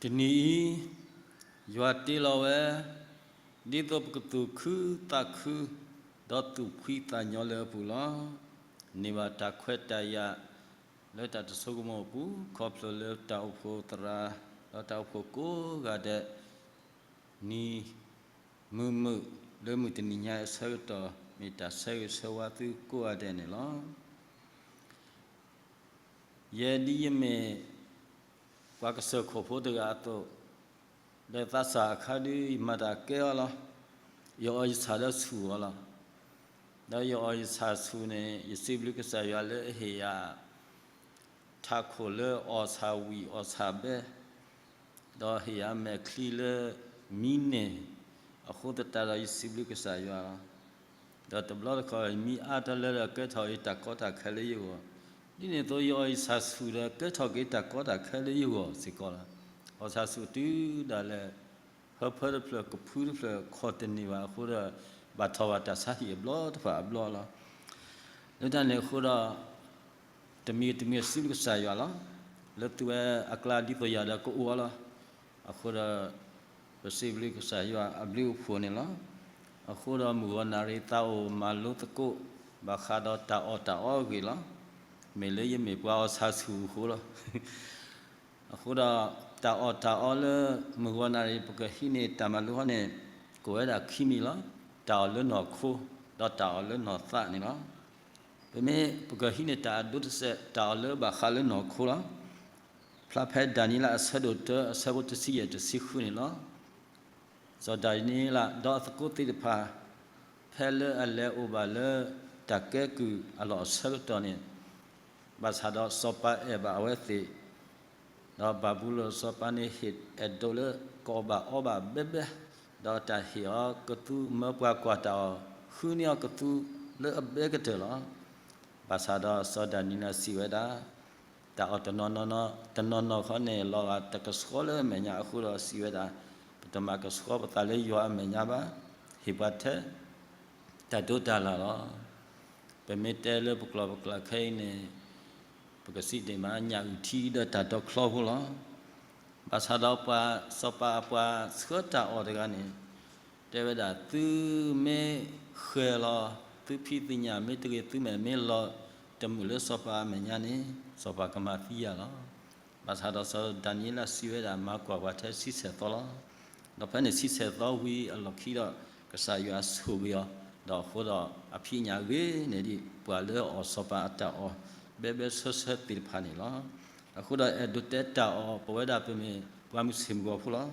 တနံၤအံၤ, ယွၤတ့လီၤဝဲ, ဒ်သိးပကသူၣ်ခုသးခု, ဒီးသူၣ်ဖှံသးညီလၢအပူၤလီၤ. န့ၢ်ဘၣ်တၢ်ခွဲးတၢ်ယာ်လၢတၢ်တဆိကမိၣ်အပူၤ, ခီဖျိလၢတၢ်အိၣ်ဖှိၣ်သရၣ်, ဒီးတၢ်အိၣ်ဖှိၣ်ကိးဂၤဒဲး, နံၤမုာ်မုာ်လၢမုၢ်တနံၤညါအဆၢကတီၢ် မ့ၢ်တၢ်ဆၢဂ့ၤဆၢဝါသုကိးဂၤဒဲးန့ၣ်လီၤ. ယဲဒ်ယမ့ၢ် ပှၤကစၢၢ်ခိၣ်ဖိတဂၤအသိး, ဒီးသးစၢ်အခါဒုး ယမၤတၢ်ကဲအီၤလီၤ. ယအီၣ်ယဆၣ်ဒီးဆူၣ်အီၤလီၤ. ဒီးယအီၣ်ယဆၣ်ဆူၣ်န့ၣ် ယစံးဘျုးကစၢ်ယွၤလၢအဟ့ၣ်ယၤ ထးခိၣ်လၢအီၣ်ဆၣ်ဝံၣ်အီၣ်ဆၣ်ဘဲ, ဒီးဟ့ၣ်ယၤမဲာ်ချံလၢမံန့ၢ်, အဃိသတးဒီးယစံးဘျုးကစၢ်ယွၤလီၤ. ဒီးတဘျီတခီၣ် မံအါတၢ်လၢဒီးကဲထီၣ်က့ၤတၢ်ကီတၢ်ခဲလၢယဂီၢ်, ဒ်န့ၣ်အသိးယအီၣ်ယဆၣ်ဆူၣ်ဒီးကဲထီၣ်က့ၤတၢ်ကီတၢ်ခဲလၢယဂီၢ်စ့ၢ်ကီးလီၤ. အီၣ်ဆၣ်ဆူၣ်တုၤဒၣ်လဲာ် ဟၢဖၢတဖျၢၣ်ကဖုတဖျၢၣ်ခီၣ်တန့ၢ်ဘၣ်အဃိဒီး ဘၣ်ထီၣ်ဘၣ်တၢ်ဆါဟံၣ်အဘျီတဖၣ်အဘျီလီၤ. လၢတၢ်န့ၣ်အဃိဒီး တမံၤတမံၤစံးဘျုးကစၢ်ယွၤလီၤ. လၢသုဝဲအကျါဒ်သိးယၤဒီးကအိၣ်အီၤလီၤ. အဃိဒီး ပစံးဘျုးကစၢ်ယွၤအဘျုးအဖှိၣ်န့ၣ်လီၤ. အဃိဒီးမုၢ်ဂီၤနၣ်ရံၣ်သးအိၣ်မၤလိသကိး ဘၣ်ဃးဒီးတၢ်အီၣ်တၢ်အီအဂ့ၢ်လီၤ. မ့ၢ်လၢယမ့ၢ်ပှၤအီၣ်ဆၣ်ဆူၣ်အဃိလီၤ. အဃိဒီး တၢ်အီၣ်တၢ်အီလၢမုၢ်ဂီၤနၣ်ရံၣ် ပကဟံးန့ၢ်တၢ်မၤလိဟီန့ၣ် ကိးဝဲဒၣ်ခံမံၤလီၤ. တၢ်အီၣ်လၢနီၢ်ခိ ဒီးတၢ်အီၣ်လၢနီၢ်သးန့ၣ်လီၤ. ပမ့ၢ်ပကဟံးန့ၢ်တၢ်အဒိတစဲး တၢ်အီၣ်လၢဘၣ်ဃးလၢနီၢ်ခိလီၤ. ဖျါဖဲဒၤနံးယ့လးအဆၢဒိၣ်တၢ အဆၢဖိတဆံယဲၢ်တဆံဃုန့ၣ်လီၤ. စီၤဒၤနံးယ့လးဒီးအသကိးသ့ၣ်တဖၣ် ဖဲလၢအလဲၤအိၣ်ဘၣ်လၢတၢ်ကဲကုၢ်အလီၢ်အဆၢကတီၢ်န့ၣ်, ဘၣ်ဆၣ်ဒီးစီၤပၤအဲၣ်ဘၣ်အဝဲသ့ၣ်, ဒီးဘၤဘူလိၣ်စီၤပၤန့ၣ်ဟ့ၣ်အဲၣ်ဒိးလၢကအီၣ်ဘၣ်အီဘၣ်ဘဲဘဲ, ဒီးတၢ်ဟ့ၣ်အီၤကသူမၢပှၤကွၢ်တၢ်အီၣ် ဃုန့ၢ်အီၤကသူလၢအဘဲကတၢၢ်လီၤ. ဘၣ်ဆၣ်ဒီးစီၤဒၤနံးယ့လးစံးဝဲဒၣ်, တၢ်အီၣ်တနီၤနီၤ တနီၤနီၤခီန့ၣ် လီၤဂာ်တကဆှီလၢအမဲာ်ညါအဃိဒီးစံးဝဲဒၣ်, ပတမၤကဆှီပသးလၢယွၤအမဲာ်ညါဘၣ်, ဟ့ၣ်ပှၤထဲ တၢ်ဒိးတၢ်လၢ်လီၤ. ပမ့ၢ်တဲလၢပကျိာ်ပကျါခဲအံၤန့ၣ်, ပကစံးဒ်မး ညၣ်အုၣ်ထံဒီးတၢ်တီချီဖိလီၤ. ဘၣ်ဆၣ်ဒီးပှၤစီၤပၤအပှၤဆှၢတၢ်အီၣ်တဂၤန့ၣ် တဲဝဲဒၣ် သုမ့ၢ်ဃဲၤလီၤ သုဖံးသုညၣ်မ့ၢ်တဂ့ၤ သုမဲာ်မ့ၢ်လီၤတမုာ်လၢစီၤပၤအမဲာ်ညါန့ၣ် စီၤပၤကမၤသံယၤလီၤ. ဘၣ်ဆၣ်ဒီးစီၤဒၤနံးယ့လးစံးဝဲဒၣ် မၤကွၢ်ပှၤထဲဆံဆဲၣ်သီလီၤ. ဒီးဖဲန့ၣ်ဆံဆဲၣ်သီဝံၤအလီၢ်ခံဒီး ကစၢ်ယွၤဆိၣ်ဂ့ၤအီၤ, ဒီးအဃိဒီးအဖံးအညၣ်ဂ့ၤန့ၢ်ဒံး ပှၤလၢအအီၣ်စီၤပၤအတၢ်အီၣ် ဘဲဘဲဆၢဆၢသ့ၣ်တဖၣ်န့ၣ်လီၤ. အဃိဒီးအဲၣ်ဒိးတဲတၢ်အီၣ် ပဝဲဒၣ်ပမ့ၢ်ပှၤမုၢ်ဆ့ၣ်မုၢ်ဂီၤဖိလီၤ.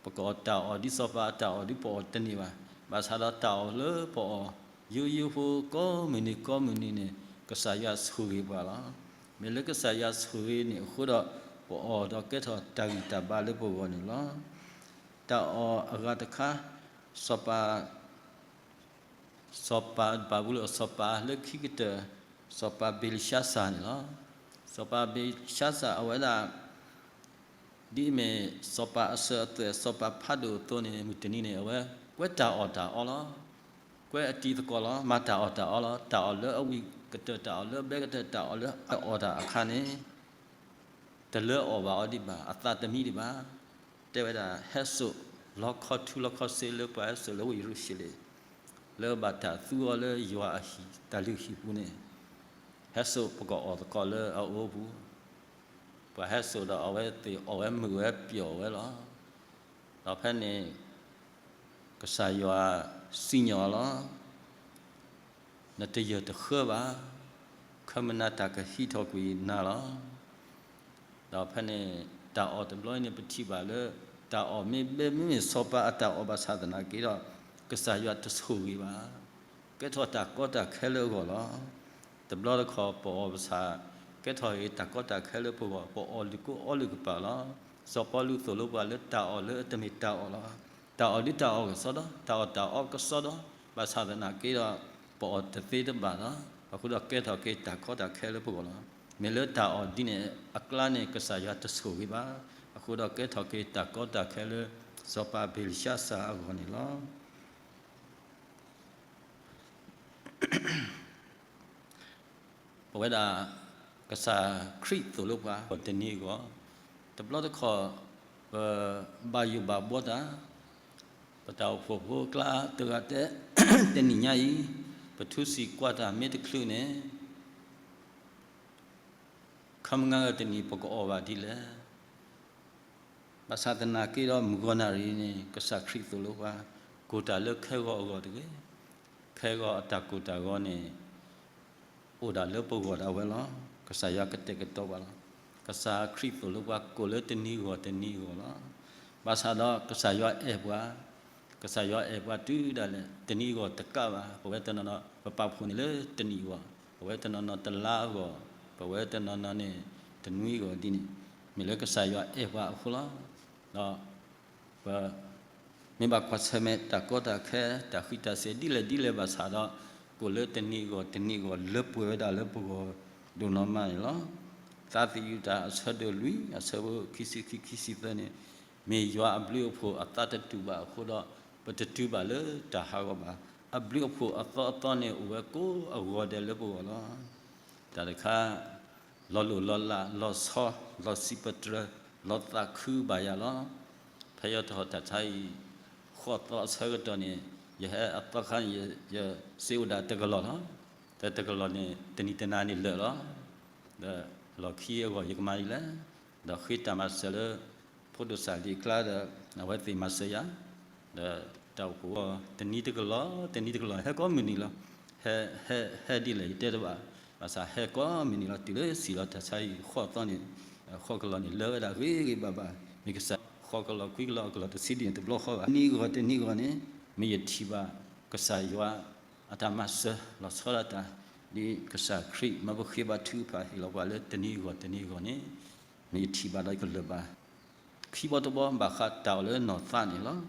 ပကအီၣ်တၢ်အီၣ်ဒ်စီၤပၤအတၢ်အီၣ်ဒ်ပအီၣ်တန့ၢ်ဘၣ်. ဘၣ်ဆၣ်ဒီးတၢ်အီၣ်လၢပအီၣ် ယိယိဖိကိးမုၢ်နံၤကိးမုၢ်နံၤန့ၣ် ကစၢ်ယွၤဆိၣ်ဂ့ၤပှၤလီၤ. မ့ၢ်လၢကစၢ်ယွၤဆိၣ်ဂ့ၤန့ၣ်အဃိဒီး ပအီၣ်ဒီးကဲထီၣ်တၢ်ဂံၢ်တၢ်ဘါလၢပဂီၢ်န့ၣ်လီၤ. တၢ်အီၣ်အဂၤတခါ, စီၤပၤ စီၤပၤဘၤဘူလိၣ်အစီၤပၤလၢခံကတၢၢ်, စီၤပၤဘ့လၡါစၢ်န့ၣ်လီၤ. စီၤပၤဘ့လၡါစၢ်အဝဲဒၣ် ဒ်အမ့ၢ်စီၤပၤအစၢၤအသွဲၣ် စီၤပၤဖးဒိၣ်အသိးန့ၣ် မုၢ်တနံၤန့ၣ် အဝဲကွဲးတၢ်အီၣ်တၢ်အီလီၤ. ကွဲးအတံၤသကိးလီၤ. မၤတၢ်အီၣ်တၢ်အီလီၤ. တၢ်အီၣ်လၢအဝံၣ်ကတၢၢ် တၢ်အီၣ်လၢအဘဲကတၢၢ် တၢ်အီၣ်လၢအအီၣ်တၢ်အခါန့ၣ် တလၢအီၣ်ဘၣ်အီၤဒံးဘၣ်, အသးတမံဒံးဘၣ်. တဲဝဲဒၣ် ဟဲစိာ်လီခီထူလီခီစ့လၢပှၤဟဲစိာ်လၢဝ့ၢ်ယရူၤၡလ့ၣ် လၢဘၣ်တၢ်သူအီၤလၢယွၤအဟံၣ်တၢ်လုၢ်ဟံၣ်ပူၤန့ၣ်, ဟဲစိာ်ပကအီၣ်သကိးလၢအအိၣ်ပူၤ. ပှၤဟဲစိာ်ဒီးအဝဲသ့ၣ်အီၣ်ဝဲမုာ်ဝဲပျီၣ်ဝဲလီၤ. ဒီးဖဲန့ၣ် ကစၢ်ယွၤစံၣ်ညီၣ်အီၤလီၤ. နတယၢၢ်တဃၢဘၣ်, ခီမနၤတၢ်ကဟံးထီၣ်ကွံာ်နၤလီၤ. ဒီးဖဲန့ၣ် တၢ်အီၣ်တဘျီအံၤန့ၣ် ပထံၣ်ဘၣ်လၢ တၢ်အီၣ်မ့ၢ်ဘဲမ့မ့ၢ်စီၤပၤအတၢ်အီၣ်ဘၣ်ဆၣ်သနာ်က့ဒီး ကစၢ်ယွၤတဆိၣ်ဂ့ၤဘၣ်. ကဲထီၣ်တၢ်ကီတၢ်ခဲလၢအဂီၢ်လီၤ. တဘျီတခီၣ်ပအီၣ်ဘၣ်ဆၣ် ကဲထီၣ်ဂ့ၤတၢ်ကီတၢ်ခဲလၢပဂီၢ်, ပအီၣ်လုၢ်ကိၢ်အီလုၢ်ကပၤလီၤ. စီၤပီလူးသိၣ်လိပှၤလၢတၢ်အီၣ်လၢအတမ့ၢ်တၢ်အီၣ်လီၤ. တၢ်အီၣ်ဒ်တၢ်အီၣ်ကစီဒီ, တၢ်အီၣ်တၢ်အီကစီဒီ, ဘၣ်ဆၣ်သနာ်က့ဒီး ပအီၣ်တသ့တဘၣ်လီၤ. အဃိဒီးကဲထီၣ်က့ၤတၢ်ကီတၢ်ခဲလၢပဂီၢ်လီၤ. မ့ၢ်လၢတၢ်အီၣ်ဒ်န့ၣ်အကျါန့ၣ် ကစၢ်ယွၤတဆိၣ်ဂ့ၤဘၣ်. အဃိဒီးကဲထီၣ်က့ၤတၢ်ကီတၢ်ခဲလၢ စီၤပၤဘ့လၡါစၢ်အဂီၢ်န့ၣ်လီၤ. ပဝဲဒၣ် ကစၢ်ခရံာ်သိၣ်လိပှၤ တနံၤအဂီၢ်, တဘျီတခီၣ် ပဘၣ်ယိၣ်ဘၣ်ဘှီတၢ်, ပတၢ်အိၣ်ဖှိၣ်ဖိအကျါတဂၤတဲ, တနံၤညါအံၤ, ပထူစံးကွၢ်တၢ်မ့ၢ်တချုးန့ၣ်, ခီမုၢ်နၤတနံၤပကအီၣ်ဘၣ်ဒ်လဲၣ်. ဘၣ်ဆၣ်သနာ်က့ဒီးမုၢ်ဂီၤနၣ်ရံၣ်န့ၣ် ကစၢ်ခရံာ်သိၣ်လိပှၤ, ကိၢ်တၢ်လၢခဲဂီၤအဂီၢ်တဂ့ၤ. ခဲဂီၤအတၢ်ကိၢ်တၢ်ဂီၤန့ၣ် အိၣ်ဒၣ်လၢပဂီၢ်ဒၣ်ဝဲလီၤ. ကစၢ်ယွၤကတဲာ်ကတီၤပှၤလီၤ. ကစၢ်ခရံာ်သိၣ်လိပှၤ ကိၣ်လၢတနံၤအဂီၢ်တနံၤအဂီၢ်လီၤ. ဘၣ်ဆၣ်ဒီးကစၢ်ယွၤအဲၣ်ပှၤ, ကစၢ်ယွၤအဲၣ်ပှၤတုၤဒၣ်လဲာ် တနံၤအဂီၢ်တကးဘၣ်. ပဝဲတနီၤနီၤ ပပာ်ဖှိၣ်န့ၣ်လၢတနံၣ်အဂီၢ်, ပဝဲတနီၤနီၤတလါအဂီၢ်, ပဝဲတနီၤနီၤန့ၣ် တနွံအဂီၢ်ဒ်န့ၣ်, မ့ၢ်လၢကစၢ်ယွၤအဲၣ်ပှၤအဃိလီၤ. ဒီး ပ မ့ၢ်ဘၣ်ကွၢ်ဆၢၣ်မဲာ်တၢ်ကီတၢ်ခဲ တၢ်ဃံးတၢ်စ့ၤဒ်လဲၣ်ဒ်လဲၣ်ဘၣ်ဆၣ်ဒီး, ကိၣ်လၢတနံၤအဂီၢ်တနံၤအဂီၢ် လၢပှဲၤဝဲဒၣ်လၢပဂီၢ်ဒိၣ်နီၢ်မးန့ၣ်လီၤ. သးသယုၢ်တၢ်အဆၢဒိၣ်လွံၢ် အဆၢဖိခံဆံခံခံဆံသၢန့ၣ်, မ့ၢ်ယွၤအဘျုးအဖှိၣ်အသးတတူာ်ဘၣ်အဃိဒီး, ပတတုၤဘၣ်လၢတၢ်ဟးဂီၤဘၣ်. အဘျုးအဖှိၣ်အသီအသီန့ၣ် အိၣ်ဝဲကိးအဂီၤဒဲးလၢပဂီၢ်လီၤ. တၢ်တခါ လီၤလိၢ်လီၤလး လီၤဆီ လီၤစံးပတြၢၤ လီၤသးခုဘၣ်ယၤလီၤ. ဖဲယတဟီၣ်တၢ်ဆါအံၤ ဃိးသီအဆၢကတီၢ်န့ၣ် ယဟဲအသီခါန့ၣ် ယစ့အိၣ်ဒၣ်တကလီၢ်လီၤ. ဒီးတကလီၢ်န့ၣ် တနံၤတနၤန့ၣ်လၢာ်လီၤ. ဒီးလီၢ်ခံအဂီၢ်ယကမၤဒ်လဲၣ်. ဒီးဃ့တၢ်မၤစၢၤလၢ ဖိဒိၣ်စၢ်လံၤအကျါဒီး အဝဲသ့ၣ်မၤစၢၤယၤ ဒီးတၢ်အိၣ်ဖှိၣ်အဂီၢ် တနံၤတကလီၢ် တနံၤတကလီၢ် ဟဲကိးမုၢ်နံၤလီၤ. ဟဲ ဟဲ ဟဲဒ်လဲၣ်ယတဲတဘၣ်. ဘၣ်ဆၣ်ဟဲကိးမုၢ်နံၤလီၤ တုၤလၢစံၣ်လီၤတၢ်ဆါအံၤ ဃိးသီန့ၣ်, ဃိးကလီၢ်န့ၣ် လၢဝဲဒၣ်ဂ့ၤဂ့ၤဘၣ်ဘၣ်. မ့ၢ်ကစၢ် ဃိးကလီၢ်ခွံကလီၢ်အကလီၢ်တဆံဒ်န့ၣ် တဘျီဃီဘၣ်. တနံၤအဂီၢ်တနံၤအဂီၢ်န့ၣ် မ့ၢ်ယထံၣ်ဘၣ် ကစၢ်ယွၤ အတၢ်မၤစၢၤလီၤဆီဒၣ်တၢ် ဒ်ကစၢ်ခရံာ် မ်ပဃ့ဘါထုကဖၣ်ဟ့ၣ်လီၤပှၤလၢတနံၤအဂီၢ်တနံၤအဂီၢ်န့ၣ် မ့ၢ်ယထံၣ်ဘၣ်ဒီးယကလၢာ်ဘၣ်. ခံဘီတဘီဘၣ်ဃးတၢ်အီၣ်လၢနီၢ်သးန့ၣ်လီၤ. ဒ်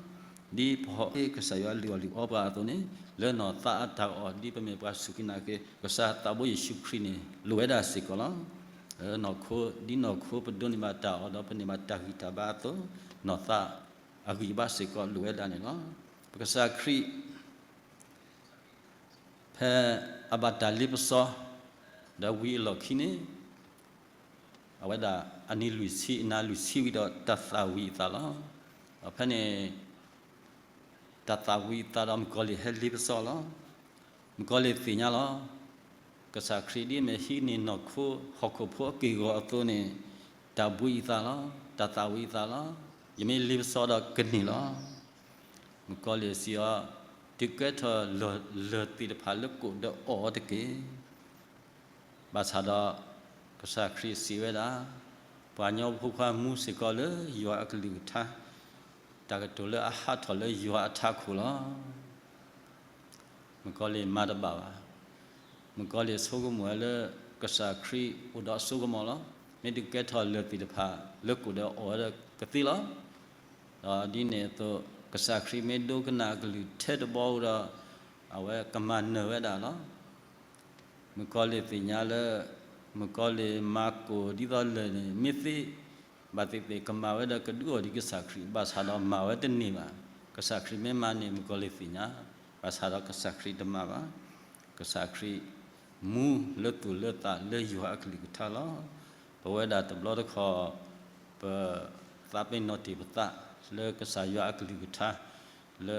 ပဟီၣ်က့ၤကစၢ်ယွၤလုၢ်အီၣ်လုၢ်အီပှၤအသိးန့ၣ်, လၢနီၢ်သးအတၢ်အီၣ် ဒ်ပမ့ၢ်ပှၤစူၢ်က့ၤနာ်က့ၤ ကစၢ်သးဘိယ့ၣ်ၡူးခရံာ်န့ၣ် လိၣ်ဝဲဒၣ်စ့ၢ်ကီးလီၤ. နီၢ်ခိ ဒ်နီၢ်ခိပဒိးန့ၢ်ဘၣ်တၢ်အီၣ်ဒီးပန့ၢ်ဘၣ်တၢ်ဂံၢ်တၢ်ဘါအသိး, နီၢ်သးအဂံၢ်ဘါစ့ၢ်ကီးလိၣ်ဝဲဒၣ်န့ၣ်လီၤ. ပကစၢ်ခရံာ် ဖဲအဘၣ်တၢ်လ့ပစီ ဒီးဝံၤအလီၢ်ခံန့ၣ်, အဝဲဒၣ်အနံၤလွံၢ်ဆံအနၤလွံၢ်ဆံဝံၤဒီး တၢ်သၣ်ဝံၤအသးလီၤ. ဒီးဖဲန့ၣ် တၢ်သၣ်ဝံၤအသးဒီးမုၣ်ကီၤလံၢ်ဟဲလ့ပစီလီၤ. မုၣ်ကီၤလံၢ်သ့ၣ်ညါလီၤ. ကစၢ်ခရံာ်ဒ်မ့ၢ်ဟံးန့ၢ်နီၢ်ခိဟီၣ်ခိၣ်ဖိအက့ၢ်အဂီၤအသိးန့ၣ်, တၢ်ဘှံးအသးလီၤ, တၢ်သၣ်ဝံၤအသးလီၤ. ယမ့ၢ်လ့ပစီဒီးကန့ၢ်လီၤ. မုၣ်ကီၤလံၢ်စံးအီၤ, တုၤကဲထီၣ်လၢၢ်သ့ၣ်တဖၣ်လၢကိၣ်ဒီးအီၣ်အီၤတက့ၢ်. ဘၣ်ဆၣ်ဒီး ကစၢ်ခရံာ်စံးဝဲဒၣ်, ပှၤကညီဖိခွါမူစ့ၢ်ကီးလၢယွၤအကလုၢ်ကထါ, တၢ်ကတိၤလၢအဟးထီၣ်လၢယွၤအထးခိၣ်လီၤ. မုၣ်ကီၤလံၢ်မၤတဘၣ်ဘၣ်. မုၣ်ကီၤလံၢ်ဆိကမိၣ်ဝဲလၢ ကစၢ်ခရံာ်အိၣ်ဒီးအစိကမီၤလီၤ. မ့ၢ်ဒုးကဲထီၣ်လၢၢ်သ့ၣ်တဖၣ်လၢကိၣ်ဒီးအီၣ်ဝဲဒီးကသ့လီၤ. ဒီးဒ်န့ၣ်အသိး ကစၢ်ခရံာ်မ့ၢ်ဒိကနၣ်အကလုၢ်ထဲတဘီဒီး အဝဲကမၤနၢၤဝဲဒၣ်လီၤ. မုၣ်ကီၤလံၢ်သ့ၣ်ညါလၢ မုၣ်ကီၤလံၢ်မၤကိၣ်ဒ်သိးလၢၢ်န့ၣ် မ့ၢ်သ့ ဘၣ်သ့ၣ်သ့ၣ်ကမၤဝဲဒီးကဒုးအီၣ်ဒံးကစၢ်ခရံာ် ဘၣ်ဆၣ်ဒီးမၤဝဲတန့ၢ်ဘၣ်. ကစၢ်ခရံာ်မ့ၢ်မၤန့ၣ် မုၣ်ကီၤလံၢ်သ့ၣ်ညါ, ဘၣ်ဆၣ်ဒီးကစၢ်ခရံာ်တမၤဘၣ်. ကစၢ်ခရံာ်မူလၢသူၣ်လၢသးလၢယွၤအကလုၢ်ကထါလီၤ. ပဝဲဒၣ်တဘျီတခီၣ် ပသးပ့ၤနီၣ်တ့ၢ်ပသးလၢကစၢ်ယွၤအကလုၢ်ကထါ လၢ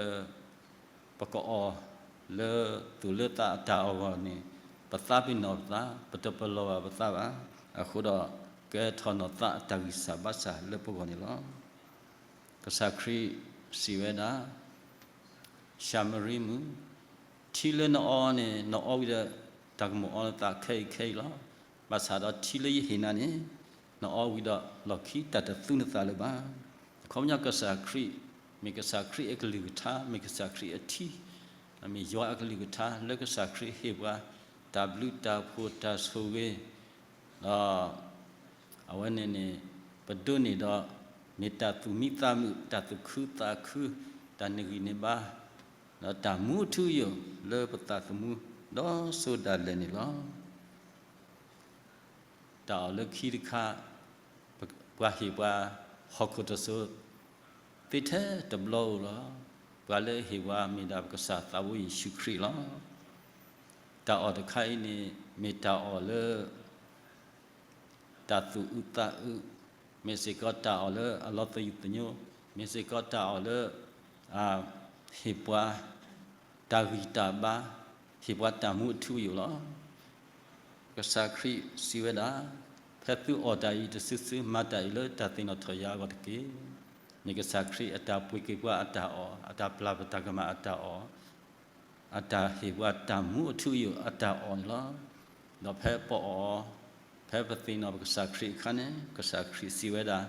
ပကအီၣ်လၢသူၣ်လၢသးအတၢ်အီၣ်အဂီၢ်န့ၣ် ပသးပ့ၤနီၣ်ပသး, ပတပလီၢ်ဘၣ်ပသးဘၣ်. အဃိဒီး ကဲထီၣ်နီၢ်သးအတၢ်ဂံၢ်စၢ်ဘါစၢ်လၢပဂီၢ်န့ၣ်လီၤ. ကစၢ်ခရံာ်စံးဝဲဒၣ်, ၡၤမရံမုၣ်, ထံလၢနအီန့ၣ် နအီဝံၤဒီး တၢ်ကမိၣ်အီနသးခဲအံၤခဲအံၤလီၤ. ဘၣ်ဆၣ်ဒီးထံလၢယဟ့ၣ်နၤန့ၣ် နအီဝံၤဒီးလီၢ်ခံတၢ်တသူနသးလၢၤဘၣ်. အခီပညီကစၢ်ခရံာ် မ့ၢ်ကစၢ်ခရံာ်အကလုၢ်ကထါ မ့ၢ်ကစၢ်ခရံာ်အထံ မ့ၢ်ယွၤအကလုၢ်ကထါ လၢကစၢ်ခရံာ်ဟ့ၣ်ပှၤ တၢ်ဘျုးတၢ်ဖှိၣ်တၢ်ဆိၣ်ဂ့ၤ ဒီး အဝဲန့ၣ်န့ၣ် ပဒိးန့ၢ်ဒီး မ့ၢ်တၢ်သူၣ်မံသးမုာ် တၢ်သူၣ်ခုသးခု တၢ်န့ၢ်ဂံၢ်န့ၢ်ဘါ ဒီးတၢ်မူထူယိာ်လၢပသးသမူ ဒီးစိဒၣ်လဲာ်န့ၣ်လီၤ. တၢ်အီၣ်လၢခံတခါ ပှၤဟ့ၣ်ပှၤဟီၣ်ခိၣ်တစိၤ သ့ထဲတဘျီဧိၤလီၤ. ပှၤလၢအဟ့ၣ်ပှၤမ့ၢ်ဒၣ်ပကစၢ်သးဘိယ့ၣ်ၡူးခရံာ်လီၤ. တၢ်အီၣ်တခါအံၤန့ၣ် မ့ၢ်တၢ်အီၣ်လၢ တၢ်သူၣ်အုးသးအုး မ့ၢ်စ့ၢ်ကီးတၢ်အီၣ်လၢအလီၤသယုၢ်သညိ, မ့ၢ်စ့ၢ်ကီးတၢ်အီၣ်လၢ ဟ့ၣ်ပှၤ တၢ်ဂံၢ်တၢ်ဘါ, ဟ့ၣ်ပှၤတၢ်မူအထူအယိာ်လီၤ. ကစၢ်ခရံာ်စံးဝဲဒၣ်, ဖဲသုအီၣ်တၢ်အံၤတစုစု မၤတၢ်အံၤလၢတၢ်သ့ၣ်နီၣ်ထီၣ်ယၤအဂီၢ်တက့ၢ်. မ့ၢ်ကစၢ်ခရံာ်အတၢ်ပှ့ၤက့ၤပှၤအတၢ်အီၣ်, အတၢ်ပျၢ်ပတၢ်ကမၣ်အတၢ်အီၣ်, အတၢ်ဟ့ၣ်ပှၤတၢ်မူအထူအယိာ်အတၢ်အီၣ်န့ၣ်လီၤ. ဒီးဖဲပအီၣ်, ဖဲပသ့ၣ်နီၣ်ပကစၢ်ခရံာ်အခါန့ၣ် ကစၢ်ခရံာ်စံးဝဲဒၣ်,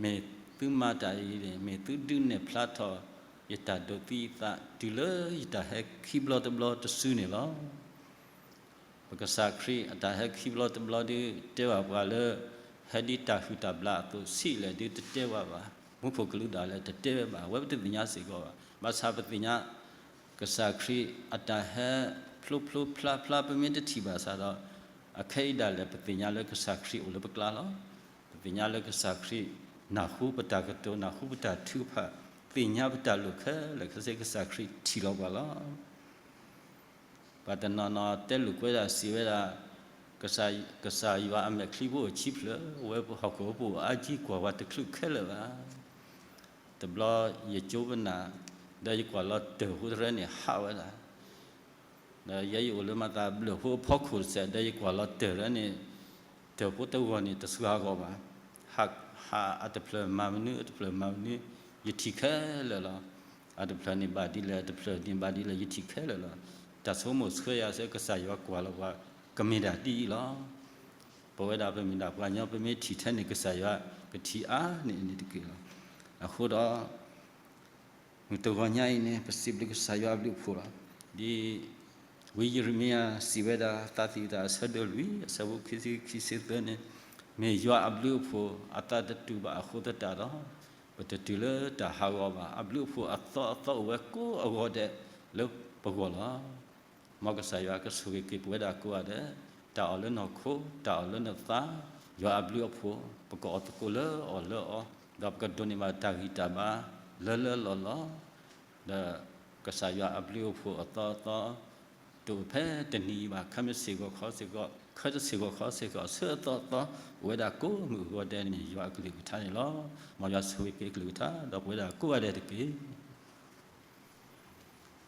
မ့ၢ်သုမၤတၢ်အံၤန့ၣ် မ့ၢ်သုဒုးနဲၣ်ဖျါထီၣ် ယတၢ်ဒိးသံအသး တုၤလၢယတၢ်ဟဲခံဘျီတဘျီတစုန့ၣ်လီၤ. ပကစၢ်ခရံာ်အတၢ်ဟဲခံဘျီတဘျီဒုး တဲဘၣ်ပှၤလၢ ဟဲဒ်တၢ်ဟုၣ်တၢ်ဘျၣ်အသိး ဆံးလဲၣ်ဒုးတတဲဘၣ်ဘၣ်, မူခိၣ်ကလူးဒၣ်လဲာ်တတဲဘၣ်, အဝဲပတသ့ၣ်ညါစ့ၢ်ကီးဘၣ်. ဘၣ်ဆၣ်ပသ့ၣ်ညါ ကစၢ်ခရံာ်အတၢ်ဟဲဖျိဖျိဖျါဖျါ ပမ့ၢ်တထံၣ်ဘၣ်ဆၣ်ဒီး အခဲအံၤဒၣ်လဲာ် ပသ့ၣ်ညါလၢကစၢ်ခရံာ်အိၣ်လၢပကျါလီၤ. ပသ့ၣ်ညါလၢကစၢ်ခရံာ် နၢ်ဟူပတၢ်ကတိၤ, နၢ်ဟူပတၢ်ထုကဖၣ်, သ့ၣ်ညါပတၢ်လိၣ်ခဲလၢာ်ခဲဆ့ ကစၢ်ခရံာ်ထံၣ်လီၤပှၤလီၤ. ပှၤတနီၤနီၤတဲလိာ်ကွဲဒၣ်စံးဝဲဒၣ်, ကစၢ်ယွၤအမဲာ်ချံဖိအိၣ်ခံဖျၢၣ်, ဝဲဟီၣ်ခိၣ်ဖိအါကံကွၢ်ပှၤတချုးခဲလၢာ်ဘၣ်. တဘျီယကၠိပနၢ် ဒီးယကွၢ်လီၤတၢၢ်ဖိတရဲန့ၣ်ဟးဝဲဒၣ် ဒီးယဲယအိၣ်လၢမၤသးဘျၢၣ်ဖိအဖီခိၣ်တစဲး ဒီးယကွၢ်လီၤတၢၢ်တရဲန့ၣ် တၢၢ်ဖိတဂီၤန့ၣ်တစှၤဂီၤဘၣ်. ဟးအတဖျၢၣ်မၤမနုၤ အတဖျၢၣ်မၤမနုၤ ယထံၣ်ခဲလၢာ်လီၤ. အတဖျၢၣ်န့ၣ်ဘၣ်ဒ်လဲၣ် အတဖျၢၣ်န့ၣ်ဘၣ်ဒ်လဲၣ် ယထံၣ်ခဲလၢာ်လီၤ. တၢ်ဆိကမိၣ်ဆှၢယၤစ့ၢ် ကစၢ်ယွၤကွၢ်လီၤပှၤ ကမ့ၢ်ဒၣ်ဒ်အံၤလီၤ. ပဝဲဒၣ်ပမ့ၢ်ဒၣ်ပှၤကညီ ပမ့ၢ်ထံၣ်ထဲန့ၣ် ကစၢ်ယွၤကထံၣ်အါန့ၢ်အန့ၣ်တက့ၢ်လီၤ. အဃိဒီး မုၢ်တဂီၤညါအံၤန့ၣ် ပစံးဘျုးကစၢ်ယွၤအဘျုးအဖှိၣ်လီၤ. ဒ်ဝံယံးရမံယၤစံးဝဲဒၣ် သးသယုၢ်တၢ်အဆၢဒိၣ်လွံၢ် အဆၢဖိခံဆံခံဆံသၢန့ၣ်, မ့ၢ်ယွၤအဘျုးအဖှိၣ်အသးတတူာ်ဘၣ်အဃိသတးဒီး ပတတုၤလၢတၢ်ဟးဂီၤဘၣ်. အဘျုးအဖှိၣ်အသီအသီအိၣ်ဝဲကိးအဂီၤဒဲးလၢပဂီၢ်လီၤ. မ်ကစၢ်ယွၤကဆိၣ်ဂ့ၤက့ၤပဝဲဒၣ်ကိးဂၤဒဲး, တၢ်အီၣ်လၢနီၢ်ခိ, တၢ်အီၣ်လၢနသး, ယွၤအဘျုးအဖှိၣ်, ပကအီၣ်သကိးလၢအီၣ်လၢအီ, ဒီးပကဒိးန့ၢ်ဘၣ်တၢ်ဂံၢ်တၢ်ဘါလၢလၢလီၢ်လီၢ်, ဒီးကစၢ်ယွၤအဘျုးအဖှိၣ်အသီအသီ တအိၣ်ဖဲတနံၤအံၤဘၣ်, ခဲမုၢ်ဆ့ၣ်ဂီၤခီစ့ၢ်ကီး, ခဲတဆ့ၣ်ဂီၤခီစ့ၢ်ကီး ဆၢအသီအသီအိၣ်ဝဲဒၣ်ကိးမုၢ်အဂီၤဒဲးန့ၣ် ယွၤအကလုၢ်ကထါန့ၣ်လီၤ. မ်ယွၤဆိၣ်ဂ့ၤက့ၤအကလုၢ်ကထါ ဒီးပဝဲဒၣ်ကိးဂၤဒဲးတက့ၢ်.